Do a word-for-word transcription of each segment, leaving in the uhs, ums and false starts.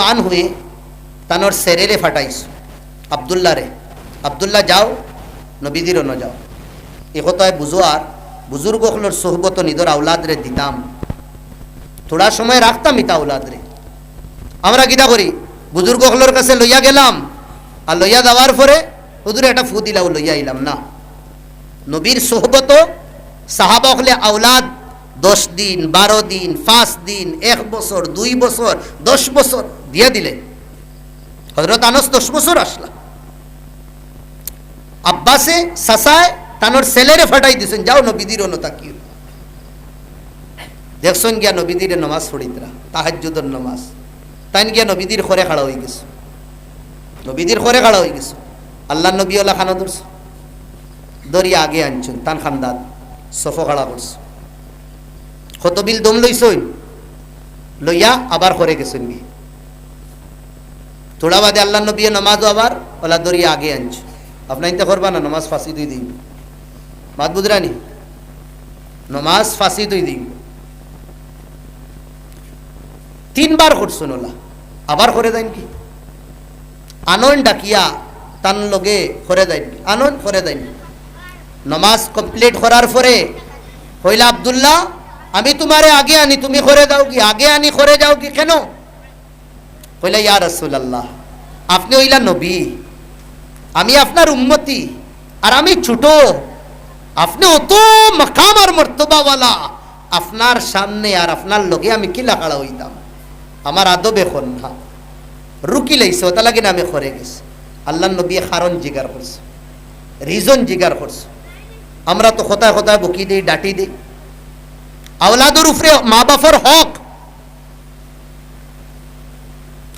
আনহুয়ে তানর ছেলেরে ফাটাইছইন, আব্দুল্লারে, "আব্দুল্লা যাও, নবীজির অনো যাও।" ই কথায় বুঝো আর বুজুর্গ অকলর সোহবত নিজর আওলাদরে দিতাম, থুড়া সময় রাখতাম ইতা আওলাদরে। আমরা কিতা করি, বুজুর্গ অকলর কাছে লইয়া গেলাম, আর লইয়া যাওয়ার পরে হুজুরে একটা ফু দিলাও, লইয়া আইলাম না। নবীর সোহবত সাহাবা অকলে আওলাদ দশ দিন, বারো দিন, পাঁচ দিন, এক বছর, দুই বছর, দশ বছর দিয়া দিলে। হযরত আনাস দশ বছর আছলা। আব্বাসে, চাচায়, তানর ছেলেরে ফাটাই দিছইন, "যাও নবীজির অনো থাকিও।" দেখছইন গিয়া নবীজিরে নমাজ পড়িতরা, তাহাজ্জুদর নমাজ। তাইন গিয়া নবীজির খরে খাড়া অইগেছইন। নবীজির খরে খাড়া অইগেছইন। আল্লার নবী অলা খানো ধরছইন। ধরিয়া আগে আনছইন, তান খান্দাত সফো খাড়া করছইন। খতবিল দম লইছইন, লইয়া আবার খরে গেছইন গি। থুড়া বাদে আল্লার নবীয়ে নমাজও আবার অলা ধরিয়া আগে আনছইন। আপনাইন্তে করবা না, নমাজ ফাসিদ অই দিন। মাত বুঝরানি? নমাজ ফাসিদ অই দিন। তিনবার করছইন অলা, আবার খরে যাইন গি। আনইন ডাকিয়া তান লগে খরে যাইন গি, আনইন খরে যাইন গি। নমাজ complete করার পরে কইলা, "আব্দুল্লাহ, আমি তুমারে আগে আনি, তুমি খরে যাওগি, আগে আনি খরে যাওগি, কেনে?" কইলা, "ইয়া রাসূলুল্লাহ, আপনে অইলা নবী, আমি আপনার উম্মতি, আর আমি ছোট, আপনে অত মাকাম আর মর্তবাওয়ালা, আপনার সামনে আর আপনার লগে আমি কিলা খাড়া অইতাম? আমার আদব অখন না।" রুকি লাইছে, অতা লাগি না আমি খরে গেছি। আল্লার নবীয়ে কারণ জিগার করছইন, reason জিগার করছইন। আমরা তো কথায় কথায় বকি দেই, ডাটি দেই। আওলাদর উপরে মা বাপর হক,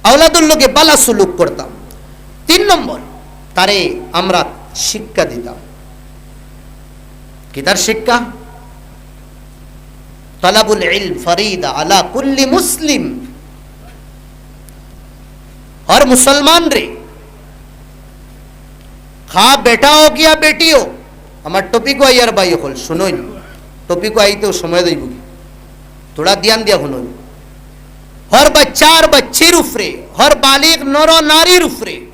আওলাদর লগে বালা সুলুক করতাম। তিন নম্বর, তারে আমরা শিক্ষা দিতাম। কিতার শিক্ষা? তালাবুল ইলম ফরিদা আলা কুল্লি মুসলিম। হর মুসলমানরে, খা বেটা হোক ইয়া বেটি হোক, আমার topic-ও আইয়ার ভাই অকল, হুনইন, topic-ও আইতেও সময় যাইবো গি, থুড়া ধ্যান দিয়া হুনইন। হর বাচ্চা আর বাচ্চির উপরে, হর বালিগ নর নারীর উপরে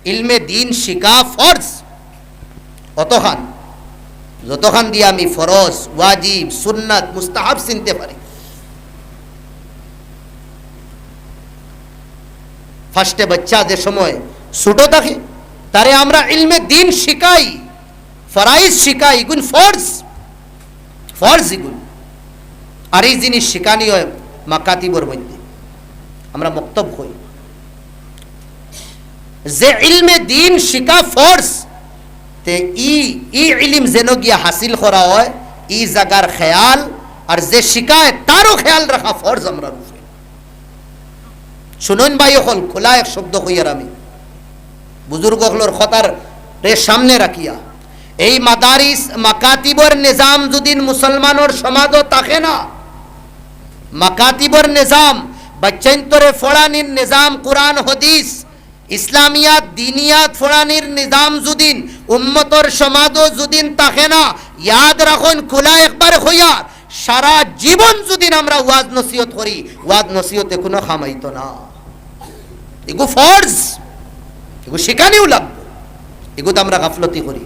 ইলমে দ্বীন শিখা ফরজ। অতখান, যতখান দিয়া আমি ফরজ, ওয়াজিব, সুন্নাত, মুস্তাহাব চিনতে পারি। First-এ বাচ্চা যে সময় ছোট থাকে, তারে আমরা ইলমে দ্বীন শিখাই, ফরাইজ শিখাই, ইগুন ফরজ, ফরজ ইগুন। আর ই জিনিস শিখানি অয় মাকাতিবর মধ্যে, আমরা মক্তব কই। যে ইলমে দ্বীন শিখা ফরজ, তে ই, ই ইলিম যেন গিয়া হাসিল করা অয়, ই জাগার খেয়াল, আর যে শিখায় তারও খেয়াল রাখা ফরজ আমরার উপরে। হুনইন ভাই অকল, খোলা এক শব্দ কইয়ার আমি, বুজুর্গ অকলর কথারে সামনে রাখিয়া, এই মাদারিস মাকাতিবর নিজাম যুদিন মুসলমানর সমাজো থাকে না, মাকাতিবর নিজাম, বাচ্চাইন্তরে ফড়ানির নিজাম, কুরআন হদিস, ইসলামিয়াত, দ্বীনিয়াত ফড়ানির নিজাম যুদিন উম্মতর সমাজো যুদিন থাকে না, ইয়াদ রাখইন, খোলা একবার কইয়ার, সারা জীবন যুদিন আমরা ওয়াজ নসিহত করি, ওয়াজ নসিহতে কুনু কাম আইতো না। ইগু ফরজ, ইগু শিখানিও লাগবো। ইগুত আমরা গাফলতি করি।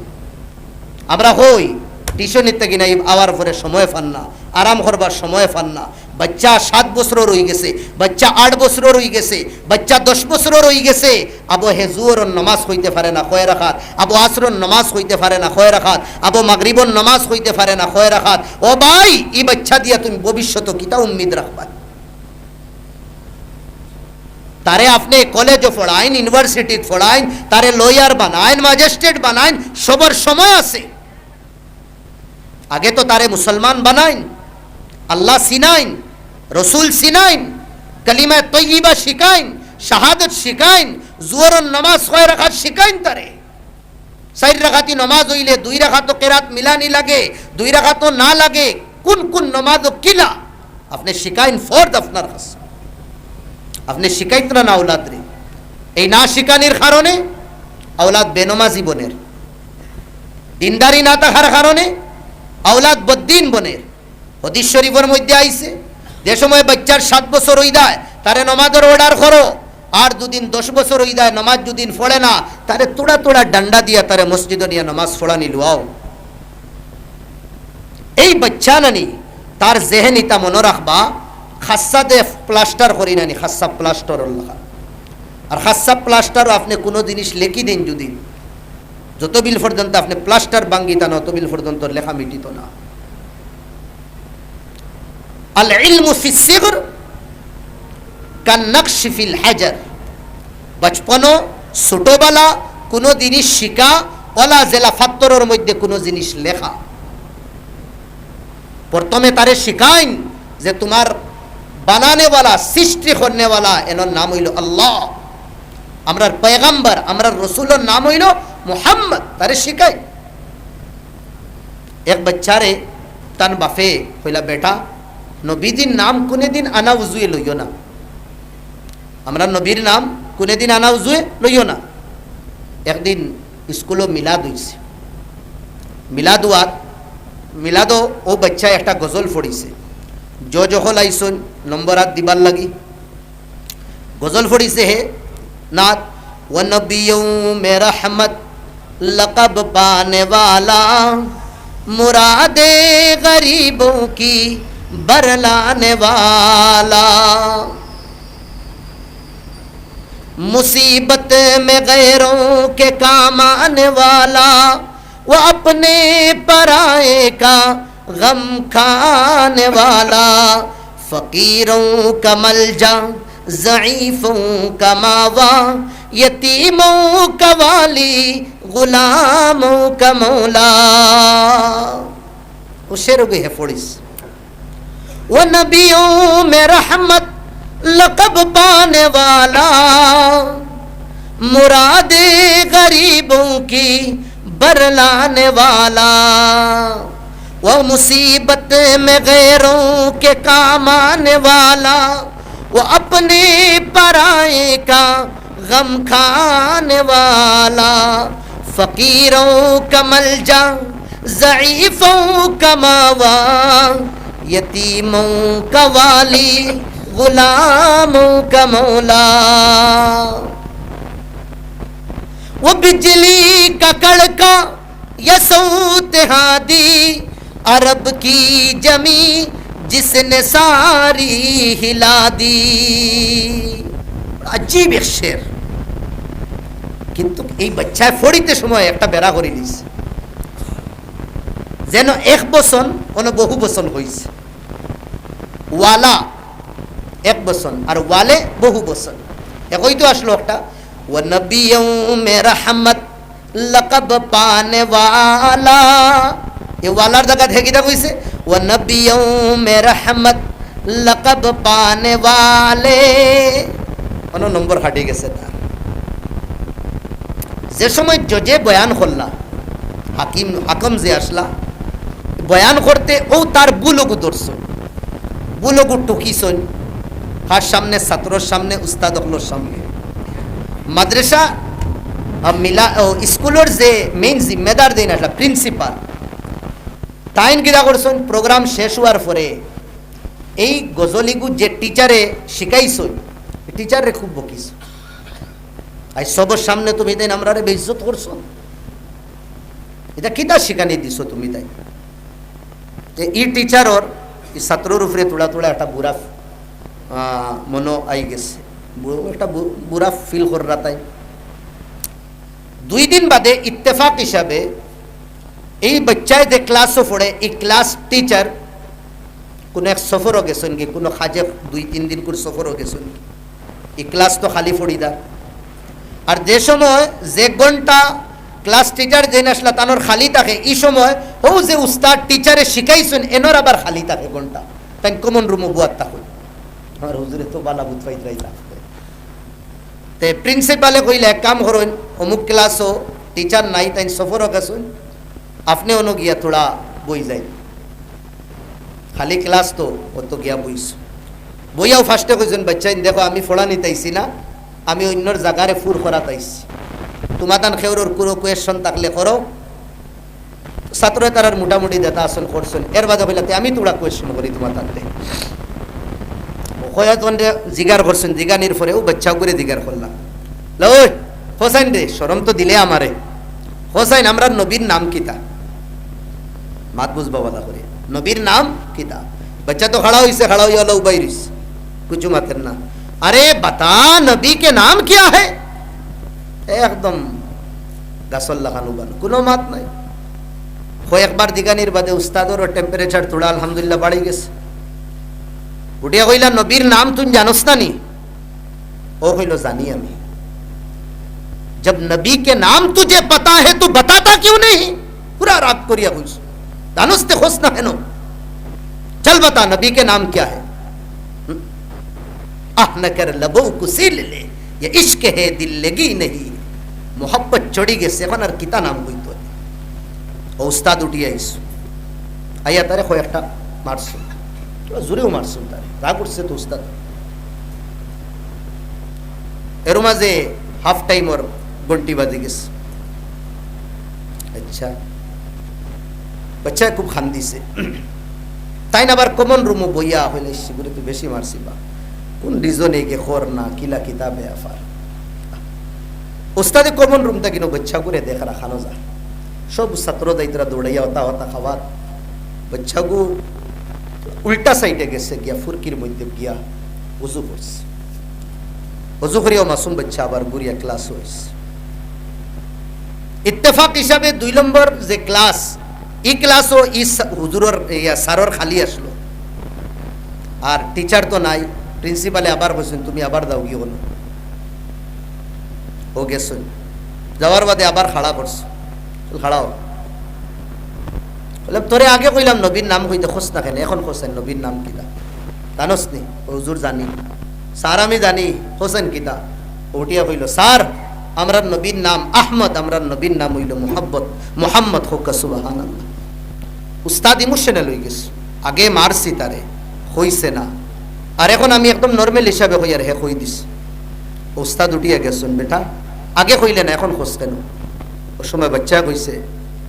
আমরা কই, টিউশনিত থাকি নাই, আওয়ার পরে সময় পাইন না, আরাম করবার সময় পাইন না। বাচ্চা সাত বছরর অইগেছে, বাচ্চা আট বছরর অইগেছে, বাচ্চা দশ বছরর অইগেছে, আবো হে জুহরর নামাজ কইতে পারে না কয় রাকাত, আবো আসরর নামাজ কইতে পারে না কয় রাকাত, আবো মাগরিবর নামাজ কইতে পারে না কয় রাকাত। ও ভাই, ই বাচ্চা দিয়া তুমি ভবিষ্যতো কিতা উম্মিদ রাখবায়? তারে আপনে কলেজো ফড়াইন, ইউনিভার্সিটিত ফড়াইন, তারে লয়ার বানাইন, ম্যাজিস্ট্রেট বানাইন, সবর সময় আছে। আগে তো তারে মুসলমান বানাইন, আল্লাহ চিনাইন, রসুল চিনাইন, কালিমায়ে তৈয়বা শিখাইন, শাহাদত শিখাইন, জুহরর নামাজ কয় রাকাত শিখাইন তারে। চাইর রাকাতি নামাজ অইলে দুই রাকাতো কেরাত মিলানি লাগে, দুই রাকাতো না লাগে, কুন কুন নামাজো কিলা? আপনে শিখাইন ফরজ আপনার কাছে। আপনে শিখাইতরা না আওলাদরে। এই না শিখানির কারণে আওলাদ বেনমাজি বনের। দিনদারি না থাকার কারণে আওলাদ বদ্দিন বনের। হাদিস শরীফর মধ্যে আইছে, যে সময় বাচ্চার সাত বছর অই যায়, তারে নমাজর অর্ডার করো। আর দুদিন দশ বছর অই যায়, নমাজ দুদিন পড়ে না, তারে তুড়া তুড়া ডান্ডা দিয়া তারে মসজিদো নিয়া নমাজ পড়ানি লওয়াও। এই বাচ্চা নানি, তার জেহেন ইতা মনো রাখবা, খাস্সা দে প্লাস্টার করি নানি, খাস্সা প্লাস্টার অর লাখান। আর খাস্সা প্লাস্টারও আপনে কুনু জিনিস লেখি দেইন যুদি, যতবিল পর্যন্ত আপনে প্লাস্টার ভাঙ্গিতা না, অতবিল পর্যন্ত লেখা মিটিতো না। আল ইলমু ফিস সিগর কান নাকশি ফিল হাজার। বাচপনো, ছোটবেলা, কুনু জিনিস শিখা, অলা যেলা ফাত্তরর মধ্যে কুনু জিনিস লেখা। প্রথমে তারে শিখাইন যে তুমার বানানেওয়ালা, সৃষ্টি করনেওয়ালা, এনর নাম অইলো আল্লাহ। আমরার পয়গাম্বর, আমরার রসুলর নাম অইলো মুহাম্মদ, তারে শিখাইন। এক বাচ্চারে তান বাফে কইলা, "বেটা, নবীজির নাম কুনেদিন আনা উজুয়ে লইও না। আমরার নবীর নাম কুনেদিন আনা উজুয়ে লইও না।" একদিন স্কুলো মিলাদ অইছে। মিলাদ অওয়াত, মিলাদো অউ বাচ্চায় একটা গজল পড়িছে। জজ অকল আইছইন নম্বরাত দিবার লাগি। গজল পড়িছে হে নাত, "ও নবী মে রহমত লকব পানে ওয়ালা, মুরাদে গরিবোঁ কি বরলানে ওয়ালা।" مصیبت میں غیروں کے کام آنے والا، وہ اپنے پرائے کا غم کھانے والا، فقیروں کا ملجا، ضعیفوں کا ماوا، یتیموں کا والی، غلاموں کا مولا۔ ও শের অগু হে পড়িছ। وہ نبیوں میں رحمت لقب پانے والا، مراد غریبوں کی بر لانے والا، وہ مصیبت میں غیروں کے کام آنے والا، وہ اپنے پرائے کا غم کھانے والا، فقیروں کا ملجا، ضعیفوں کا ماوا، یتیموں کا والی، غلاموں کا مولا۔ وہ بجلی کا کڑکا یا صوت ہادی، عرب کی زمین جس نے ساری ہلا دی۔ আজীব এক শের। কিন্তু এই বাচ্চায় পড়িতে সময় একটা বেড়া করি দিছে, যেন এক বচন, অনো বহু বচন অইছে। ওয়ালা এক বচন, আর ওয়ালে বহু বচন। একই তো আসলো একটা, "ও নবিয়্যুম রহমত লকব পানে ওয়ালা।" এ ওয়ালার জাগাত হে কিতা কইছে? "ও নবিয়্যুম রহমত লকব পানে ওয়ালে।" অনো নম্বর কাটি গেছে তার। যে সময় জজে বয়ান করলা, হাকিম, হাকম যে আসলা, বয়ান করতে অউ তার ভুল অগু ধরছইন, ভুল অগু টুকিছইন, কার সামনে? ছাত্রর সামনে, উস্তাদ অকলর সামনে। মাদ্রাসা, আ, মিলা-, ও, স্কুলর যে মেইন জিম্মেদার যেইন আসলা, প্রিন্সিপাল, তাইন কিতা করছইন? প্রোগ্রাম শেষ অওয়ার পরে এই গজলিগু যে টিচারে শিখাইছইন, টিচাররে খুব বকিছইন। আইজ সবর সামনে তুমিতাইন আমরারে বেইজ্জত করছো, ইতা কিতা শিখানি দিছো তুমিতাইন? তে ই টিচারর, ই ছাত্রর উপরে থুড়া থুড়া একটা বুরা, আহ, মনো আই গেছে, বু-, একটা বু-, বুরা ফিল কররা তাইন। দুই দিন বাদে ইত্তেফাক হিসাবে এই বাচ্চায় যে ক্লাসো পড়ে, ই ক্লাস টিচার কুনু এক সফরো গেছইন গি, কুনু কাজে দুই তিন দিন কুনু সফরো গেছইন গি, ই ক্লাস তো খালি পড়ি দা। আর যে সময়, যে ঘন্টা ক্লাস টিচার যেইন আসলা তানর খালি থাকে, ই সময় হউ যে উস্তাদ টিচারে শিখাইছইন এনর আবার খালি থাকে ঘন্টা, তাইন কমন রুমো বওয়াত থাকইন। আমার হুজুরে তো বালা বুঝ পাইতরা ইতা। তে প্রিন্সিপালে কইলা, "এক কাম করইন, অমুক ক্লাসো টিচার নাই, তাইন সফরো গেছইন, আপনে অনো গিয়া থুড়া বই যাইন, খালি ক্লাস তো, অতো গিয়া বইছ।" বইয়াও ফার্স্টে কইছইন, "বাচ্চাইন দেখো, আমি পড়ানিত আইছি না, আমি অইন্যর জাগারে ফুর করাত আইছি। তুমাতান কেউরর কুনু কোয়েশন থাকলে করো।" ছাত্রয় তারার মোটামুটি যেতা আছইন করছইন, এর বাদে কইলা, "তে আমি থুড়া কোয়েশন করি তুমাতানতে।" ও কয়েকজনরে জিগার করছইন, জিগানির পরে অউ বাচ্চাগুরে জিগার করলা, "লে ওই, হোসাইন রে, শরম তো দিলে আমারে। হোসাইন, আমরার নবীর নাম কিতা?" মাত বুঝবা বালা করি, "নবীর নাম কিতা?" বাচ্চা তো খাড়া অইছে, খাড়া অইয়া অলা উবাই রইছে, কুচু মাতের না। "আরে বাতা, নবী কে নাম কিয়া হে?" একদম গাছর লাখান উবানো, কুনু মাত নাই। কয়েকবার জিগানির বাদে উস্তাদরও temperature থুড়া আলহামদুলিল্লাহ বাড়ি গেছে। উঠিয়া কইলা, "নবীর নাম তুই জানোস না নি?" অউ কইলো, "জানি আমি।" "জব নবী কে নাম তুঝে পতা হে তো বতাতা কিউ নেই?" পুরা রাগ করিয়া কইছে, "জানোস তে কস না কেনে? চল বতা নবী কে নাম কিয়া হে?" হুম? "আহ না কর লবো কো সিল লে, ইয়ে ইশক হে দিল লগি নেই।" মোহাব্বত চড়ি গেছে, এখন আর কিতা নাম কইতো? অউ উস্তাদ উঠিয়া আইছে, আইয়া তারে কয়েকটা মারছইন, জোরেও মারছইন তারে, রাগ উঠছে তো উস্তাদ। এর মাঝে হাফ টাইমর ঘন্টি বাজি গেছে। আচ্ছা, বাচ্চায় খুব কান্দিছে। তাইন আবার কমন রুমো বইয়া কইলা, "ইশ, ইগুরে তো বেশি মারছি বা, কুন রিজনে গিয়া কর না, কিলা কিতা বেয়াফার।" উস্তাদে কমন রুম থাকি বাচ্চাগুরে দেখরা খানো যা, সব ছাত্র যাইতরা দৌড়াইয়া হতা হতা খাওয়াত, বাচ্চাগু উল্টা সাইডে গেছে গিয়া ফুরকির মধ্যে গিয়া উজু করছে। উজু করিয়াও মাসুম বাচ্চা আবার ঘুরিয়া ক্লাস অইছে। ইত্তেফাক হিসাবে দুই নম্বর যে ক্লাস, ই ক্লাসও ই সা-, হুজুরর, ইয়া, স্যারর খালি আসলো। আর টিচার তো নাই, প্রিন্সিপালে আবার কইছইন, "তুমি আবার যাওগি অনো।" অউ গেছইন। যাওয়ার বাদে আবার খাড়া করছে, "খাড়া অ।" কইলাম, "তোরে আগে কইলাম নবীর নাম কইতে কস না কেনে, এখন কস নবীর নাম কিতা? জানোস নি?" "হুজুর জানি।" "স্যার আমি জানি, কইছইন কিতা?" উঠিয়া কইলো, "স্যার, আমরার নবীর নাম আহমদ, আমরার নবীর নাম অইলো মোহাব্বত, মোহাম্মদ।" কউক্কা সুবহানাল্লাহ। উস্তাদ emotional অই গেছে, আগে মারছি তারে, কইছে না, আর এখন আমি একদম normal হিসাবে কইয়ার হে কই দিছে। উস্তাদ উঠিয়া গেছইন, "বেটা, আগে কইলে না, এখন কস কেনে?" অউ সময় বাচ্চায় কইছে,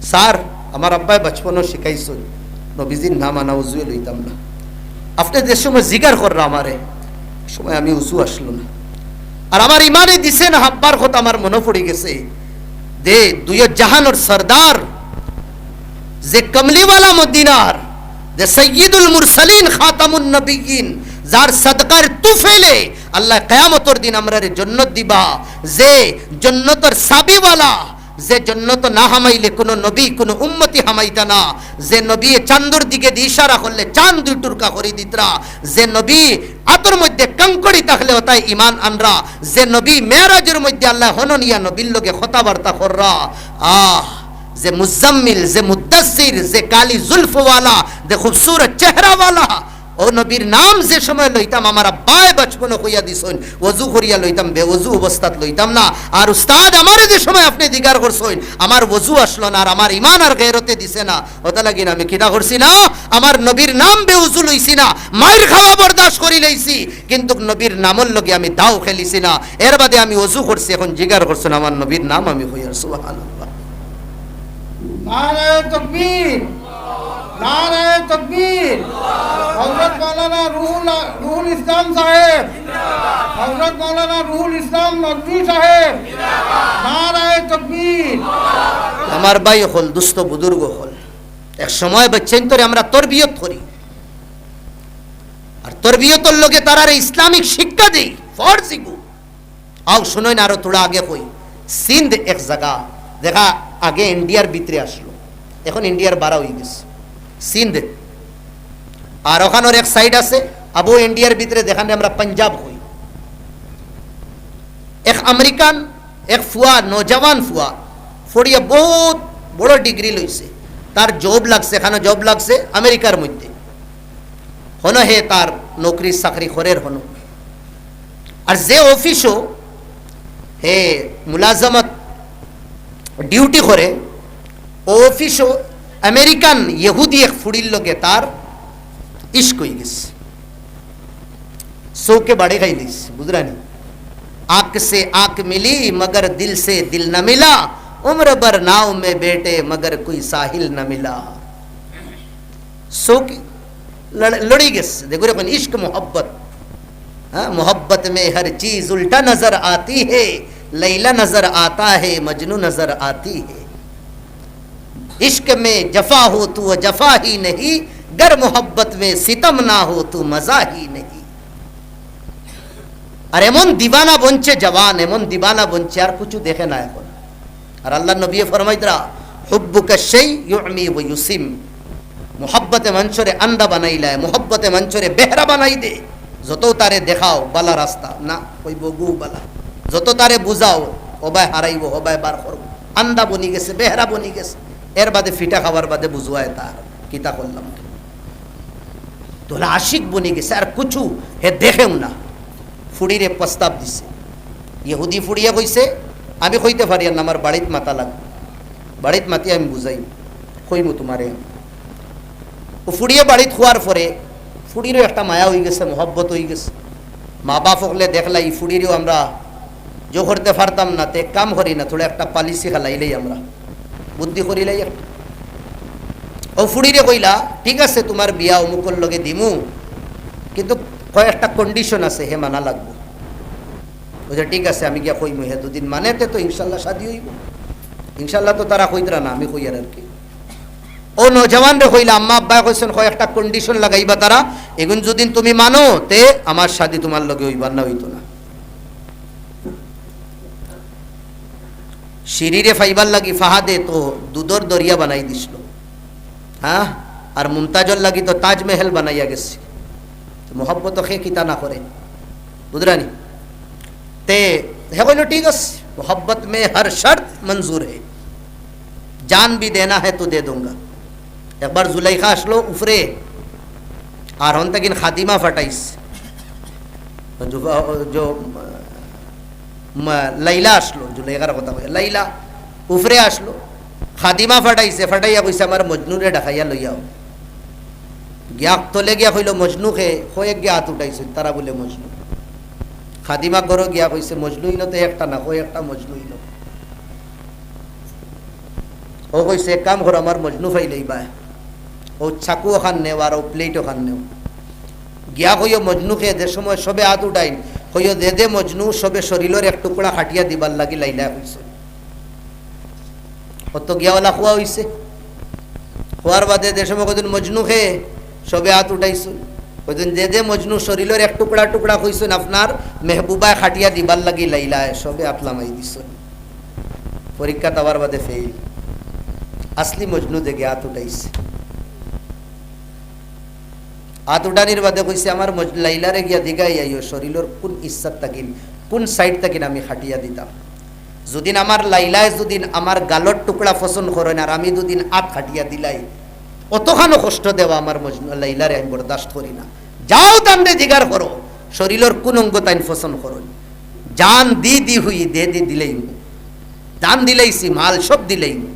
"স্যার, আমার আব্বায় বাচপনো শিখাইছইন, নবীজির নাম আনা উজুয়ে লইতাম না। আপনে যে সময় জিগার কররা আমারে, সময় আমি উজু আসলো না। আর আমার ইমানে দিছে না, আব্বার কথা আমার মনো পড়ি গেছে, যে দুইও জাহানর সর্দার, যে কমলিওয়ালা মদিনার, যে সৈয়দুল মুরসালিন খাতামুন নবিয়্যিন, যার সদকার তুফেলে আল্লায় কিয়ামতর দিন আমরারে জন্নত দিবা, যে জন্নতর চাবিওয়ালা, যে জন্নত না হামাইলে কুনু নবী, কুনু উম্মতি হামাইতা না, যে নবীয়ে চান্দর দিকেদি ইশারা করলে চান্দ দুই টুকরা করি দিতরা, যে নবী আতর মধ্যে কংকড়ি থাকলে অতায় ইমান আনরা, যে নবী মেরাজর মধ্যে আল্লায় হনো নিয়া নবীর লগে কথাবার্তা কররা, আহ, যে মুজাম্মিল, যে মুদ্দাসসির, যে কালি জুলফওয়ালা, যে খুবসুরত চেহারাওয়ালা, অউ নবীর নাম যে সময় লইতাম, আমার আব্বায় বাচপনো কইয়া দিছইন, অজু করিয়া লইতাম, বেঅজু অবস্থাত লইতাম না। আর উস্তাদ আমারে যে সময় আপনে জিগার করছইন, আমার অজু আসলো না, আর আমার ইমান আর গেরতে দিছে না, অতা লাগি না আমি কিতা করছি না, আমার নবীর নাম বেউজু লইছি না, মাইর খাওয়া বরদাস্ত করি লইছি, কিন্তু নবীর নামর লগে আমি দাও খেলিছি না। এর বাদে আমি অজু করছি, এখন জিগার করছইন আমার নবীর নাম আমি কইয়ার। সুবহানাল্লাহ। নারায়ে তাকবীর, নারায়ে তাকবীর। হযরত মাওলানা রুহুল, রুহুল ইসলাম সাহেব, হযরত মাওলানা রুহুল ইসলাম নদভী সাহেব, নারায়ে তাকবীর। আমার ভাই অকল, দুস্ত বুজুর্গ অকল, এক সময় বাচ্চাইন্তরে আমরা তরবিয়ত করি, আর তরবিয়তর লগে তারারে ইসলামিক শিক্ষা দেই, ফরজ ইগু। আও শুনইন, আরো থুড়া আগে কই, সিন্ধ এক জাগা, যেগু আগে ইন্ডিয়ার ভিতরে আসলো, এখন ইন্ডিয়ার বারা অই গেছে সিন্ধ। আর অখানোর এক সাইড আছে আবু ইন্ডিয়ার ভিতরে, যেখানরে আমরা পাঞ্জাব কই। এক আমেরিকান, এক ফুয়া, নওজোয়ান ফুয়া, পড়িয়া বউত বড় ডিগ্রি লইছে, তার জব লাগছে, এখানো জব লাগছে আমেরিকার মধ্যে, হনো হে তার নকরি চাকরি করের হনো। আর যে অফিসো হে মুলাজমত ডিউটি করে, অউ অফিসো আমেরিকান ইহুদি এক ফুড়ির লগে তার ইশক অই গেছে। চউখে বাড়ি খাইলিছে, বুঝরানি? आँख से आँख मिली मगर दिल से दिल न मिला, उम्र भर नाव में बैठे मगर कोई साहिल न मिला। চউখ লড়-, লড়ি গেছে, যেগুরে কইন ইশক মোহাব্বত। हाँ, मोहब्बत में हर चीज उल्टा नजर आती है, लैला नजर आता है, मजनू नजर आती है। इश्क में जफा हो तो वो जफा ही नहीं, गर मोहब्बत में सितम ना हो तो मजा ही नहीं। আর এমন দিবানা বনছে জওয়ান, এমন দিবানা বনছে, আর কিছু দেখে না এখন। আর আল্লাহর নবী ফরমাইতরা, "হুব্বুকা শাই ইউমি ওয়া ইউসিম।" মোহব্বতে মানষরে আন্দা বানাইলায়, মোহব্বতে মানষরে বেহরা বানাই দে। যত তারে দেখাও বালা রাস্তা, না, কইবো গু বালা। যত তারে বুঝাও, হবায় হারাইবো, হবায় বার করবো। আন্দা বনি গেছে, বেহরা বনি গেছে। এর বাদে ফিটা খাওয়ার বাদে বুঝওয়ায় তার কিতা করলাম। তো হলো আশিক বনি গেছে, আর কিছু হে দেখেও না। ফুড়িরে প্রস্তাব দিছে। ইহুদি ফুড়িয়ে কইছে, "আমি কইতে পারি না, আমার বাড়িত মাতা লাগবো। বাড়িত মাতি আমি বুঝাই, কইমু তোমারে।" ও ফুড়িয়ে বাড়িত খোয়ার পরে ফুড়িরও একটা মায়া হই গেছে, মহব্বত হই গেছে। মা বাপ হকলে দেখলা, "ই ফুড়িরেও আমরা জো করতে পারতাম না, তে এক কাম করি না, থোড়া একটা পালিসি খেলাইলেই আমরা, বুদ্ধি করিলাই একটা।" ও ফুড়িরে কইলা, "ঠিক আছে, তোমার বিয়া অমুকর লগে দিমু, কিন্তু কয়েকটা কন্ডিশন আছে, হে মানা লাগবো।" বুঝে, "ঠিক আছে, আমি গিয়া কইমু, হে দুদিন মানে তে তো ইনশাল্লাহ শাদি হইব।" ইনশাল্লাহ তো তারা কইতরা না, আমি কইয়ার আর কি। ও নওজওয়ানরে কইলা, "আম্মা আব্বায় কইছেন, কয়েকটা কন্ডিশন লাগাইবা তারা, এগুন যদি তুমি মানো, তে আমার শাদি তোমার লগে হইবার না হইতো না।" শিরিরে ফাইবার লাগি ফাহাদে তো দুধর দরিয়া বানাই দিছিল, হ্যাঁ, আর মুমতাজর লাগি তো তাজমহল বানাইয়া গেছে। তো মোহব্বত খে কিতা না করে, বুঝরানি? তে হে কইল, "ঠিক আছে, মোহব্বত মে হর শর্ত মঞ্জুর হে, জান ভি দেনা হে তো দে দুঙ্গা।" একবার জুলাইখা আসলো উপরে, আর হন তাকিন খাদিমা ফাটাইছে। জুফা-, জো-, মা-, লাইলা আসলো, জুলাইখার কথা কই, লাইলা উপরে আসলো, খাদিমা ফাটাইছে, ফাটাইয়া কইছে, "আমার মজনুরে ডাকাইয়া লইয়াও।" গিয়া তলে গিয়া কইল, "মজনু খে?" কয়েক গিয়া হাত উঠাইছে, তারা বলে, "মজনু।" খাদিমা ঘরো গিয়া কইছে, "মজনু ইনো তো একটা না, কয়েকটা মজনু ইনো।" ও কইছে, "এক কাম করো, আমার মজনু ফাইলেই বায়, ও চাকু ওখান নেও আর ও প্লেট ওখান নেও। গিয়া কইও মজনু খে, যে সময় সবে হাত উঠাইন, কইও, 'দে দে মজনু, সবে শরীলর এক টুকরা খাটিয়া দিবার লাগি লাইলা কইছে।'" অত গিয়া ওলা খোয়া হইছে। খোয়ার বাদে যে সময় কইদিন, "মজনু খে?" সবে হাত উঠাইছইন। কইদিন, "দে দে মজনু, শরীলর এক টুকরা টুকরা কইছইন, আপনার মেহবুবায় খাটিয়া দিবার লাগি লাইলায়।" সবে হাত লামাই দিছইন। পরীক্ষা তাওয়ার বাদে ফেইল। আসলি মজনু দেখে হাত উঠাইছে। হাত উঠানির বাদে কইছে, "আমার মজ-, লাইলারে গিয়া দিগাই আইও, শরীলর কোন ইচ্ছাত থাকিন, কোন সাইড থাকিন আমি খাটিয়া দিতাম। যদিন আমার লাইলায় যদিন আমার গালর টুকরা পছন্দ করইন আর আমি যদিন হাত খাটিয়া দিলাই, অতখানো কষ্ট দেওয়া আমার মজ-, লাইলারে আমি বরদাস্ত করি না। যাও তানরে জিগার করো, শরীলর কোন অঙ্গ তাইন পছন্দ করইন। জান দি দি হুই দে দি দিলেই হু। জান দিলেইছি, মাল সব দিলেই হু।"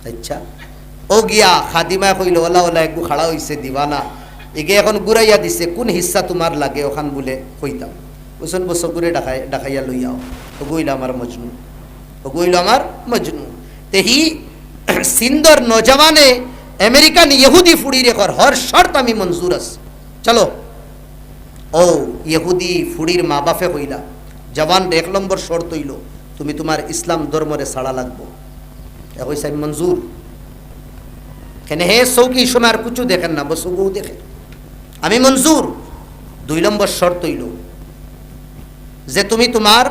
আচ্ছা, ও গিয়া খাদিমায় কইল, "ওলা ওলা একগু খাড়া হইছে দিবানা, এগে এখন ঘুরাইয়া দিছে, কোন হিস্সা তোমার লাগে ওখান বুলে কইতাম।" হুসেন বসগুরে ডাকাই-, ডাকাইয়া লইয়াও, ওগু হইল আমার মজনু, ওগু হইল আমার মজনু। তে হি সিন্ধর নজওয়ানে আমেরিকান ইহুদি ফুড়িরে কর, "হর শর্ত আমি মঞ্জুর আছে, চলো।" ও ইহুদি ফুড়ির মা বাফে কইলা, "জওয়ানরে, এক নম্বর শর্ত হইল, তুমি তোমার ইসলাম ধর্মরে ছাড়া লাগবো।" এ কইছে, "আমি মঞ্জুর।" কেনে হে চউখে ই সময় আর কিছু দেখের না, বস ওগু দেখে, "আমি মঞ্জুর।" দুই নম্বর শর্ত হইল যে তুমি তোমার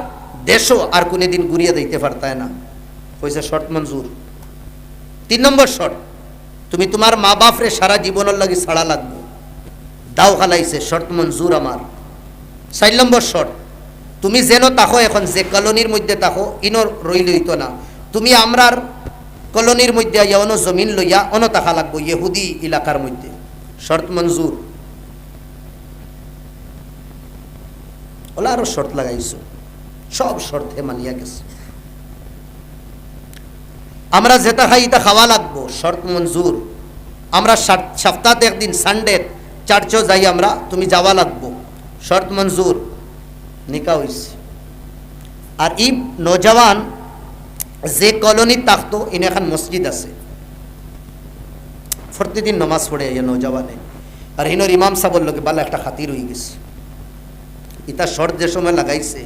দেশও আর কোনোদিন ঘুরিয়া যাইতে পারতায় না। কইছে, "শর্ত মঞ্জুর।" তিন নম্বর শর্ত, তুমি তোমার মা বাফরে সারা জীবনর লাগি ছাড়া লাগবো। দাও খালাইছে, শর্ত মঞ্জুর আমার। চাইর নম্বর শর্ত, তুমি যেন থাকো এখন, যে কলোনির মধ্যে থাকো, ইনো রইলে হইতো না। তুমি আমরার কলোনির মধ্যে আইয়া অনো জমিন লইয়া অনো থাকা লাগবো, ইহুদি এলাকার মধ্যে। শর্ত মঞ্জুর। ওলা আরো শর্ত লাগাইছো, সব শর্ত হে মানিয়া গেছে। আমরা যেটা খাই, এটা খাওয়া লাগবো, শর্ত মঞ্জুর। আমরা সাত-, সপ্তাহে একদিন সানডে চার্চও যাই আমরা, তুমি যাওয়া লাগবো, শর্ত মঞ্জুর। নিকা হইছে। আর ই নওজওয়ান যে কলোনিত থাকতো, ইনো এখন মসজিদ আছে, প্রতিদিন নমাজ পড়ে এই নওজওয়ানে। আর হিনোর ইমাম সাবর লগে ভালা একটা খাতির হই গেছে। ইতা শর্ত যে সময় লাগাইছে,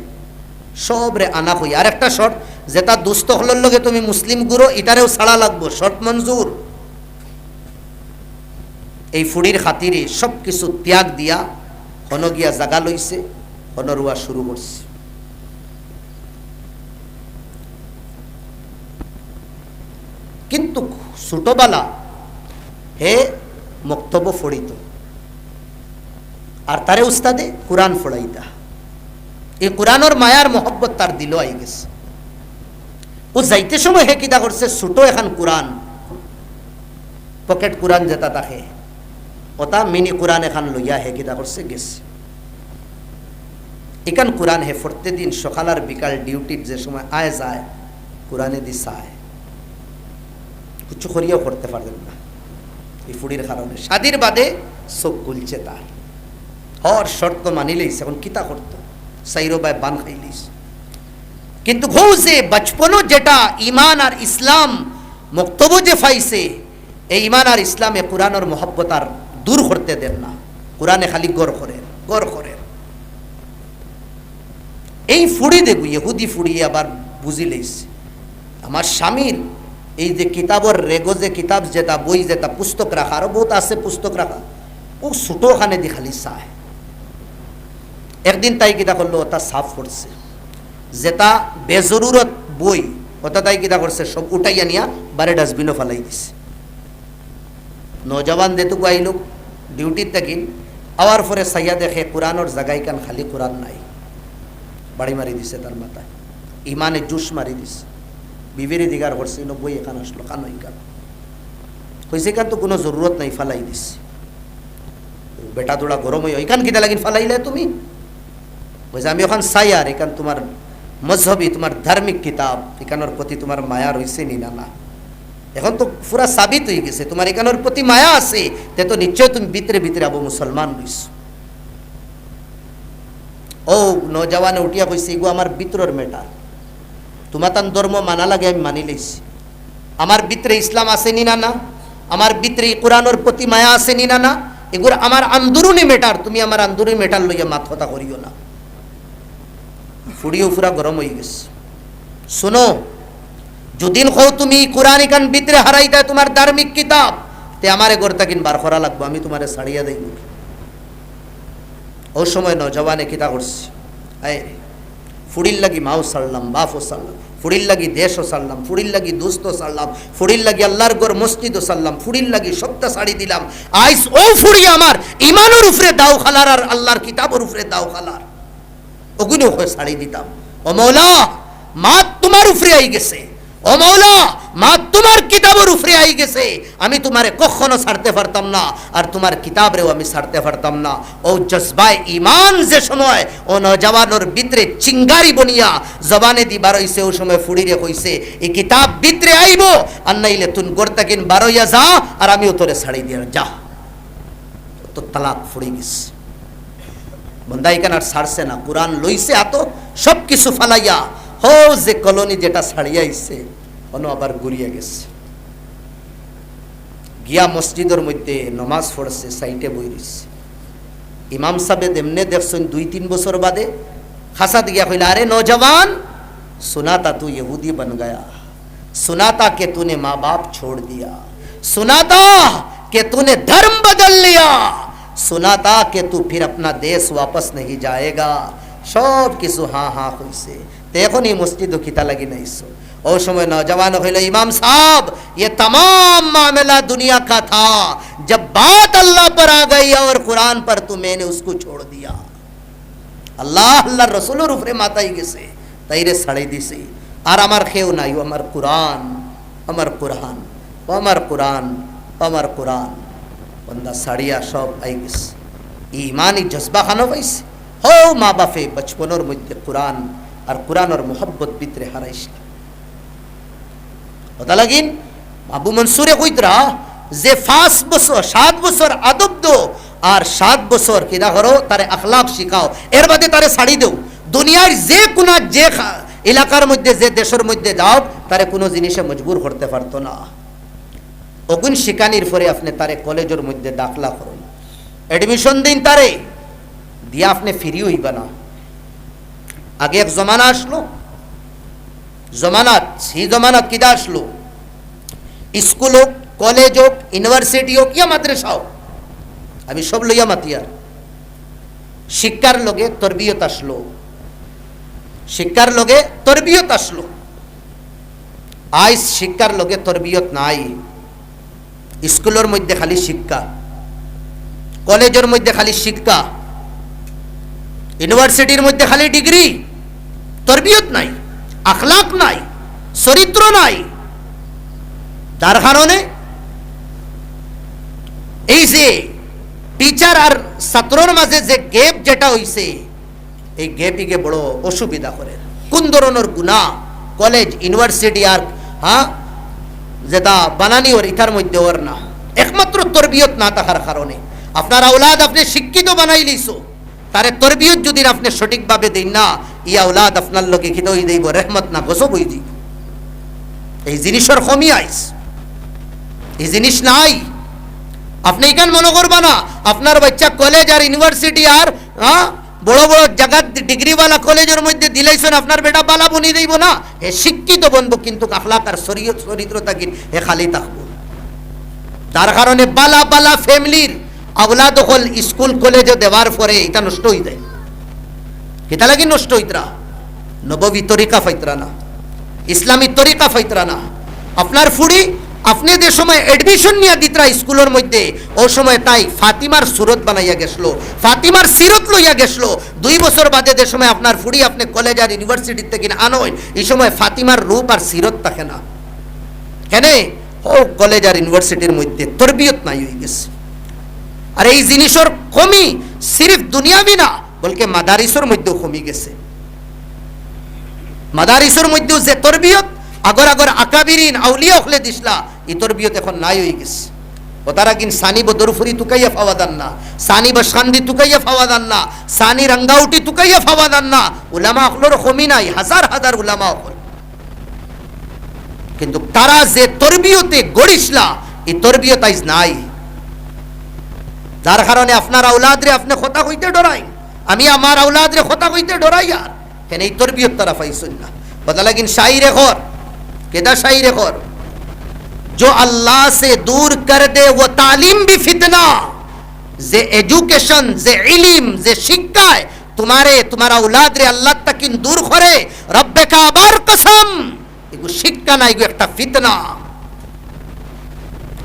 সবরে আনা কই। আর একটা শর্ত, যেটা দুস্ত অকলর লগে তুমি মুসলিম গুরো, ইতারেও ছাড়া লাগবো, শর্ত মঞ্জুর। এই ফুড়ির খাতিরে সব কিছু ত্যাগ দিয়া হনো গিয়া জাগা লইছে, হনো রুয়া শুরু করছে। কিন্তু ছোটবেলা হে মক্তবো পড়িত, আর তারে উস্তাদে কোরআন পড়াইতা। এই কোরআনর মায়ার মহব্বত তার দিলো আই গেছে। ও যাইতে সময় হে কিতা করছে, ছোট এখান কোরআন, পকেট কোরআন যেটা থাকে, ওটা মিনি কোরআন এখান লইয়া হে কিতা করছে, গেছে। এখান কোরআন হে প্রত্যেক দিন সকাল আর বিকাল ডিউটির যে সময় আয় যায়, কোরআনে দি চায়, কিছু করিয়াও করতে পারলেন না এই ফুড়ির কারণে। শাদির বাদে চোখ খুলছে তার, হর শর্ত মানি লইছে, এখন কিতা করতো, সাইরো বায় বান খাই লইছে। কিন্তু ঘৌ যে বচপনো যেটা ইমান আর ইসলাম মক্তবো যে পাইছে, এই ইমান আর ইসলামে কোরআনর মহব্বত আর দূর করতে দেন না। কোরআনে খালি গড় করে, গড় করে। এই ফুড়ি দেখু, ইহুদি ফুড়ি আবার বুঝি লইছে, আমার স্বামীর এই যে কিতাবর রেগো যে কিতাব যেটা, বই যেটা, পুস্তক রাখা, আরো বহুত আছে পুস্তক রাখা, ও ছোট ওখানে দি খালি চায়। একদিন তাই কিতা করলো, ওটা সাফ করছে, যেটা বেজরুরত বই, ওটা তাই কিতা করছে, সব উঠাইয়া নিয়া বারে ডাস্টবিনো ফালাই দিছে। নওজওয়ান যেটুকু আইলো ডিউটির থাকিন, আওয়ার পরে চাইয়া দেখে কোরআনর জাগাইখান খালি, কোরআন নাই। বাড়ি মারি দিছে তার মাথায়, ইমানে জুস মারি দিছে। বিবিরে জিগার করছে, "ইনো বই এখান আসলো, কানো ইখান?" কইছে, "ইখান তো কোনো জরুরত নাই, ফালাই দিছে।" বেটা দুড়া গরম অইয়া, "ইখান কিতা লাগিন ফালাইলে তুমি?" কইছে, "আমি ওখান চাই আর ইখান তোমার মজহবি, তোমার ধার্মিক কিতাব, ইখানোর প্রতি তোমার মায়া রইছে নি না?" না, এখন তো পুরা সাবিত হয়ে গেছে, তোমার ইখানোর প্রতি মায়া আছে, তে তো নিশ্চয় তুমি ভিতরে ভিতরে আবু মুসলমান রইছো। ও নওজওয়ানে উঠিয়া কইছে, "ইগু আমার ভিতরর matter, তোমার তান ধর্ম মানা লাগে, আমি মানি লইছি। আমার ভিতরে ইসলাম আছে নি না? না, আমার ভিতরে এই কোরআনর প্রতি মায়া আছে নি না? না, এগুর আমার আন্দুরুনি matter, তুমি আমার আন্দুরুনি matter লইয়া মাত কথা করিও না।" ফুড়িও পুরা গরম হয়ে গেছে। শুনো, যদিন কও তুমি কোরআন ইখান ভিতরে হারাই দেয় তোমার ধার্মিক কিতাব, তে আমারে ঘর থাকিন বার করা লাগবো, আমি তোমারে ছাড়িয়া দেই। ও সময় নওজওয়ানে কিতা করছে? আয় রে, ফুড়ির লাগি মাও ছাড়লাম, বাপও ছাড়লাম, ফুড়ির লাগি দেশও ছাড়লাম, ফুড়ির লাগি দোস্ত ছাড়লাম, ফুড়ির লাগি আল্লাহর ঘর মসজিদও ছাড়লাম, ফুড়ির লাগি সবটা ছাড়ি দিলাম। আইস ও ফুড়ি আমার ইমানর উপরে দাও খালার আর আল্লাহর কিতাবর উপরে দাও খালার। ওগুলো হয়ে ছাড়ি দিতাম। ও মৌলা, মাত তোমার উপরে আই গেছে। ও মৌলা, মাত তোমার কিতাবর উপরে আই গেছে। আমি তোমারে কখনো ছাড়তে পারতাম না, আর তোমার কিতাবরেও আমি ছাড়তে পারতাম না। ও জজবায় ইমান যে সময় ও নওজওয়ানর ভিতরে চিঙ্গারি বনিয়া জবানে দি বার হইছে, ও সময় ফুড়িরে কইছে, "এই কিতাব ভিতরে আইবো, আর নাইলে তুন ঘর থাকিন বার হইয়া যা, আর আমিও তোরে ছাড়ি দিয়ার যা।" তো তালাক ফুড়ি গেছে। বন্দা ইখান আর ছাড়ছে না, কোরআন লইছে আতো, সব কিছু ফালাইয়া, হো যে কলোনি যেটা ছাড়িয়া আইছে, অনো আবার ঘুরিয়া গেছে। গিয়া মসজিদর মধ্যে নমাজ পড়ছে, সাইডে বই রইছে। ইমাম সাহেব এমনে দেখছইন দুই তিন বছর বাদে, খাসাত গিয়া কইলা, "আরে নওজওয়ান, সুনা থা তু ইহুদি বন গয়া।" सुना था कि तूने माँ बाप छोड़ दिया, सुना था कि तूने धर्म बदल लिया, सुना था कि तू फिर अपना देश वापस नहीं जाएगा। সব কিছু হা হা কইছে। তে এখন এই মসজিদো কিতা লাগি নাইছো? ও সময় নওজওয়ান কইল, "ইমাম সাহেব, ये तमाम मामला दुनिया का था। जब बात अल्लाह पर आ गई और कुरान पर, तो मैंने उसको छोड़ दिया।" আল্লাহ, আল্লাহর রসুলর উপরে মাত আই গেছে, তাইরে ছাড়ি দিছি। আর আমার কেউ নাই, ও আমার কোরআন, আমার কোরআন, ও আমার কোরআন, ও আমার কোরআন। বন্দা ছাড়িয়া সব আই গেছে। ই ইমানি জজবা খানো পাইছে। হো মা বাপে বচপনর মধ্যে কোরআন আর কোরআনর মোহব্বত ভিতরে হারাইছিল। কথা লাগিন, আবু মনসুরে কইতরা যে পাঁচ বছর, সাত বছর আদব দো, আর সাত বছর কিতা করো, তারে আখলাক শিখাও, এর বাদে তারে ছাড়ি দেও। দুনিয়ার যে কোনা, যে খা-, এলাকার মধ্যে, যে দেশর মধ্যে যাও, তারে কোনো জিনিসে মজবুর করতে পারতো না। অগুন শিখানির পরে আপনে তারে কলেজর মধ্যে দাখলা করুন, admission দিন তারে, দিয়া আপনে free হইবা না। আগে এক জমানা আসলো, জমানাত, সেই জমানাত কিতা আসলো? স্কুল হোক, কলেজ হোক, ইউনিভার্সিটি হোক, ইয়া মাদ্রাসা হোক, আমি সব লইয়া মাতিয়ার। শিক্ষার লগে তরবিয়ত আসলো, শিক্ষার লগে তরবিয়ত আসলো। আইজ শিক্ষার লগে তরবিয়ত নাই। স্কুলর মধ্যে খালি শিক্ষা, কলেজর মধ্যে খালি শিক্ষা, ইউনিভার্সিটির মধ্যে খালি ডিগ্রি, তরবিয়ত নাই, আখলাক নাই, চরিত্র নাই। যার কারণে এই যে টিচার আর ছাত্রর মাঝে যে গ্যাপ যেটা অইছে, এই গ্যাপ ইগে বড় অসুবিধা করের। কোন ধরনর গুনা, কলেজ, ইউনিভার্সিটি আর, হ্যাঁ, যেটা বানানি অর, ইতার মধ্যে অর না, একমাত্র তরবিয়ত না থাকার কারণে। আপনার আওলাদ আপনে শিক্ষিত বানাইলিছো, তারে তরবিয়ত যুদি আপনে সঠিকভাবে দেইন না, ই আওলাদ আপনার লগে কিতা অই যাইবো? রহমত না, গজব অই যাইবো। এই জিনিসর কমি আইজ, এই জিনিস নাই। আপনে ইখান মনো করবা না, আপনার বাচ্চা কলেজ আর ইউনিভার্সিটি আর, হ্যাঁ, বড় বড় জাগাত ডিগ্রিওয়ালা কলেজর মধ্যে দিলাইছইন, আপনার বেটা বালা বনি যাইবো না। হে শিক্ষিত বনবো, কিন্তু আখলাক আর শরীয়ত চরিত্র থাকি হে খালি থাকবো। যার কারণে বালা বালা ফ্যামিলির আওলাদ অকল স্কুল কলেজে দেওয়ার পরে ইতা নষ্ট অই যায়। কিতা লাগি নষ্ট অইতরা? নববী তরিকা পাইতরা না, ইসলামী তরিকা পাইতরা না। আপনার ফুড়ি, আপনে যে সময় অ্যাডমিশন নিয়া দিতরা স্কুলর মধ্যে, ও সময় তাই ফাতিমার সুরত বানাইয়া গেছলো, ফাতিমার সিরত লইয়া গেছলো। দুই বছর বাদে যে সময় আপনার ফুড়ি আপনে কলেজ আর ইউনিভার্সিটি থাকি আনইন, ই সময় ফাতিমার রূপ আর সিরত থাকে না। কেনে? ও কলেজ আর ইউনিভার্সিটির মধ্যে তরবিয়ত নাই অই গেছে। আর এই জিনিসর কমি সিরিফ দুনিয়াবি না, বলকে মাদারিসর মধ্যেও কমি গেছে। মাদারিসর মধ্যেও যে তরবিয়ত আগর আগর আকাবিরিন আউলিয়া অকলে দিছলা, ই তরবিয়ত এখন নাই অই গেছে। ও তারা কিন সানি বদরফুরি তুকাইয়া পাওয়া যার না, সানি বশকান্দি তুকাইয়া পাওয়া যার না, সানি রাঙ্গাউটি তুকাইয়া পাওয়া যার না। উলামা অকলর কমি নাই, হাজার হাজার উলামা অকল। কিন্তু তারা যে তরবিয়তে গড়িছলা, ই তরবিয়ত আইজ নাই। যার কারণে আপনার আওলাদরে আপনে কথা কইতে ডরাইন, আমি আমার আওলাদরে কথা কইতে ডরাই। আর কেনে? ই তরবিয়ত তারা পাইছইন না। কথা লাগিন শাইরে কর, কেদা শাইরে কর, "जो अल्लाह से दूर कर दे वो तालीम भी फितना।" যে এডুকেশন, যে ইলিম, যে শিক্ষায় তোমারে, তোমার আওলাদরে আল্লাহ তাকিন দূর করে, রব্বে কাবার কসম, এগু শিক্ষা না, এগু একটা ফিতনা।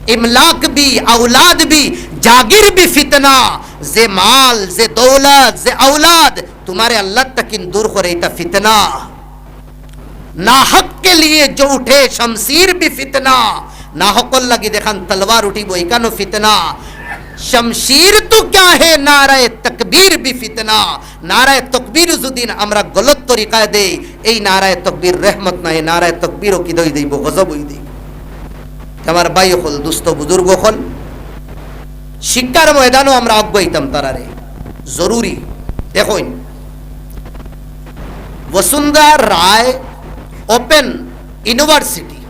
ইমলাক বি, আওলাদ বি, জাগির বি ফিতনা। যে মাল, যে দৌলত, যে আওলাদ তোমারে আল্লাহ তাকিন দূর করে, এটা ফিতনা। নাহক কে লিয়ে জো উঠে শমশির বি ফিতনা। নাহকর লাগি যেখান তলোয়ার উঠিব, ইখানও ফিতনা। শমশির তো ক্যা হে, নারায়ে তকবীর বি ফিতনা। নারায়ে তকবীর যুদি আমরা গলত তরিকায় দেই, এই নারায়ে তকবীর রহমত নায়, নারায়ে তকবীরও কিতা অই যাইবো, গজব অই যাইবো। আমার ভাই অকল, দুস্ত বুজুর্গ অকল, শিক্ষার ময়দানও আমরা আগুয়াইতাম তারারে, জরুরি। দেখইন, বসুন্ধরা রায় ওপেন ইউনিভার্সিটি,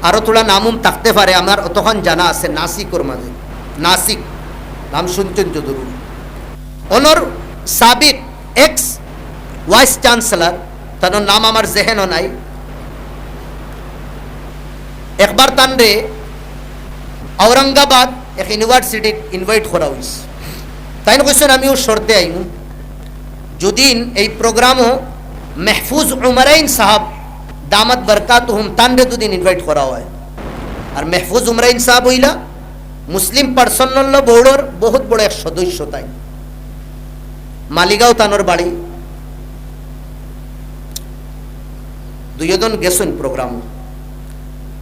আরো থুড়া নাম উম থাকতে পারে, আমার অতখান জানা আছে নাসিকর মাঝে, নাসিক নাম শুনছইন যদুর। অনর সাবেক এক্স ভাইস চ্যান্সেলর, তার নাম আমার জেহেনও নাই, একবার তানরে আওরঙ্গাবাদ এক ইউনিভার্সিটিত ইনভাইট করা অইছে। তাইন কইছইন, "আমিও শর্তে আইমু, যুদিন এই প্রোগ্রামও মেহফুজ উমরাইন সাহেব দামাত বরকাতুহুম তানরে যুদিন ইনভাইট করা অয়।" আর মেহফুজ উমরাইন সাহেব অইলা মুসলিম পার্সোনাল ল বোর্ডর বহুত বড় এক সদস্য তাইন। মালিগাঁও তানর বাড়ি। দুইজন গেছইন প্রোগ্রামও।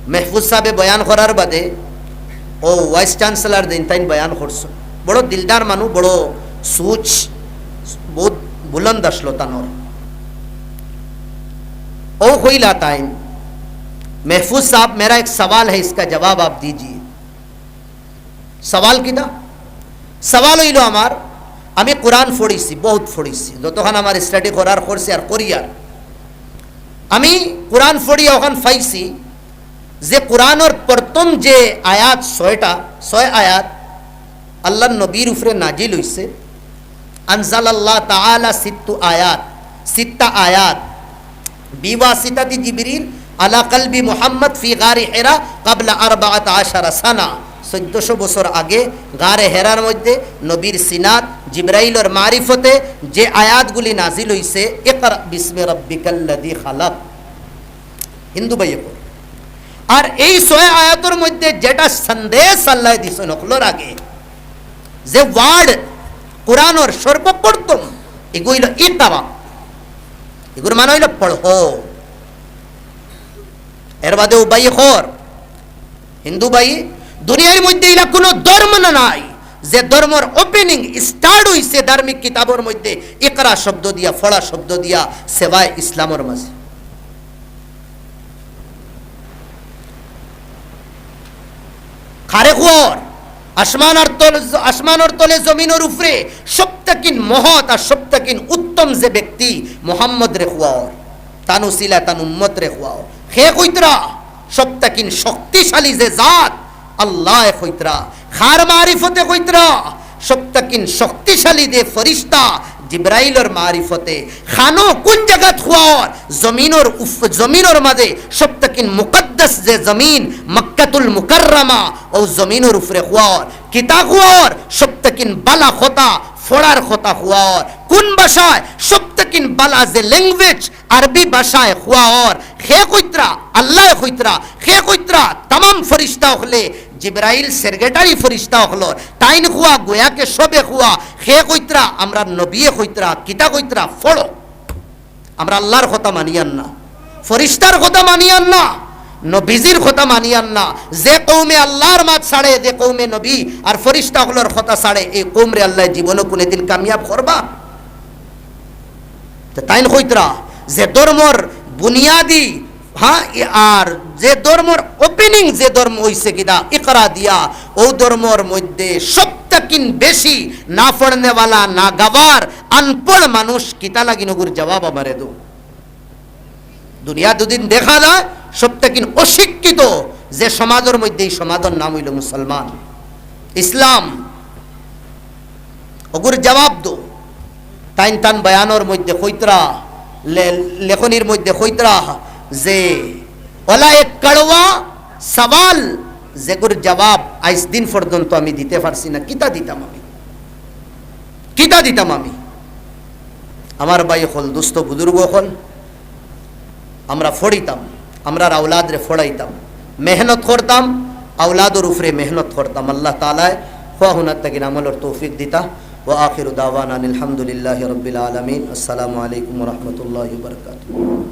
মেহফুজ সাহেবে বয়ান করার বাদে ও ভাইস চ্যান্সেলর যেইন তাইন বয়ান করছইন। বড় দিলদার মানুষ, বড় সুচ, বহুত বুলন্দ আসলো তানর। ও কইলা তাইন, "महफूज साहब, मेरा एक सवाल है, इसका जवाब आप दीजिए।" সওয়াল কিতা? সওয়াল অইলো আমার, আমি কোরআন পড়ছি, বহুত পড়ছি, যতখান আমার স্টাডি করার করছি আর করিয়ার। আমি কোরআন পড়িয়া অখান পাইছি যে কোরআনর প্রথম যে আয়াত ছয়টা, ছয় আয়াত আল্লাহর নবীর উপরে নাজিল অইছে, আনজালাল্লাহ তাআলা সিত্তু আয়াত, সিত্তা আয়াত, বিওয়াসিতাতি জিবরিল আলা কলবি মুহাম্মদ ফি গারি হেরা কাবলা আরবাআত আশারা সানা। চৌদ্দশো বছর আগে গারে হেরার মধ্যে নবীর সিনাত জিব্রাইলর মারিফতে যে আয়াতগুলি নাজিল হইছে, ইকরা বিসমি রাব্বিকাল্লাযী খালাক। হিন্দু ভাই এখন, আর এই ছয় আয়াতর মধ্যে যেটা সন্দেশ আল্লাহ দিছেন হকলর আগে, যে ওয়ার্ড কোরআনর সর্বপ্রথম, এগু হইল ইকরা। এগুর মানে হইল পড়ো। এর বাদে উবাই খর হিন্দু ভাই, দুনিয়ার মধ্যে ইলা কোনো ধর্ম না নাই যে ধর্মর ওপেনিং স্টার্ট হইছে ধার্মিক কিতাবর মধ্যে ইকরা শব্দ দিয়া, পড়া শব্দ দিয়া, সেবায় ইসলামর মাঝে। খারে খুয়ার আসমান আর তল-, আসমানর তলে জমিনর উপরে সবতাকিন মহৎ আর সবতাকিন উত্তম যে ব্যক্তি, মোহাম্মদ রে খুয়ার, তান উসিলা তান উম্মত রে খুয়ার। খে কইতরা সবতাকিন শক্তিশালী যে জাত, আল্লাহ কইতরা। খার মারিফতে কইতরা সবতাকিন শক্তিশালী দে ফরিস্তা জিব্রাইলর মারিফতে। খানো কোন জাগাত খুয়ার? জমিনর উফ-, জমিনর মাঝে সবতাকিন মুকদ্দাস যে জমিন, মক্কাতুল মুকাররমা, ও জমিনর উপরে খুয়ার। কিতা খুয়ার? সবতাকিন বালা কথা, ফড়ার কথা খুয়ার। কোন ভাষায়? সবতাকিন বালা যে ল্যাঙ্গুয়েজ, আরবি ভাষায় খুয়ার। খে কইতরা, আল্লাহ কইতরা, খে কইতরা, তামাম ফরিস্তা অকলে, জিব্রাইল সেক্রেটারি ফরিস্তা অকলর, তাইন খুয়া, গোয়াকে সবে খুয়া। খে কইতরা, আমরা নবিয়ে কইতরা, কিতা কইতরা, ফড়ো। আমরা আল্লাহর কথা মানিয়ার না, ফরিস্তার কথা মানিয়ার না, নবীজির কথা মানিয়ার না। যে কৌমে আল্লাহর মাত ছাড়ে, যে কৌমে নবী আর ফরিস্তা অকলর কথা ছাড়ে, এই কৌমরে আল্লাহ জীবনও কোনোদিন কামিয়াব করবা। তো তাইন কইতরা যে ধর্মর বুনিয়াদি, হ্যাঁ, ই-, আর যে ধর্মর ওপেনিং, যে ধর্ম হইছে কিতা ইকরা দিয়া, ও ধর্মর মধ্যে সবতাকিন বেশি না পড়নেওয়ালা, না গাওয়ার, আনপড় মানুষ কিতা লাগিন? ওগুর জবাব আমারে দো। দুনিয়া দুদিন দেখা যায় সবতাকিন অশিক্ষিত যে সমাজর মধ্যে, এই সমাজর নাম হইল মুসলমান, ইসলাম। ওগুর জবাব দো। তাইন তান বয়ানর মধ্যে কইতরা, লে-, লেখনির মধ্যে কইতরা যে ওলা এক কড়ওয়া সওয়াল, যেগুর জবাব আইজ দিন পর্যন্ত আমি দিতে পারছি না। কিতা দিতাম আমি? কিতা দিতাম আমি? আমার ভাই অকল, দুস্ত বুজুর্গ অকল, আমরা ফড়িতাম, আমরার আওলাদরে ফড়াইতাম, মেহনত করতাম, আওলাদর উপরে মেহনত করতাম। আল্লাহ তাআলায় খোয়া হুনার তাকিন আমলর তৌফিক দিতা। ওয়া আখিরু দাওয়ানা আনিল হামদুলিল্লাহি রাব্বিল আলামিন। আসসালামু আলাইকুম ওয়া রাহমাতুল্লাহি ওয়া বারাকাতুহু।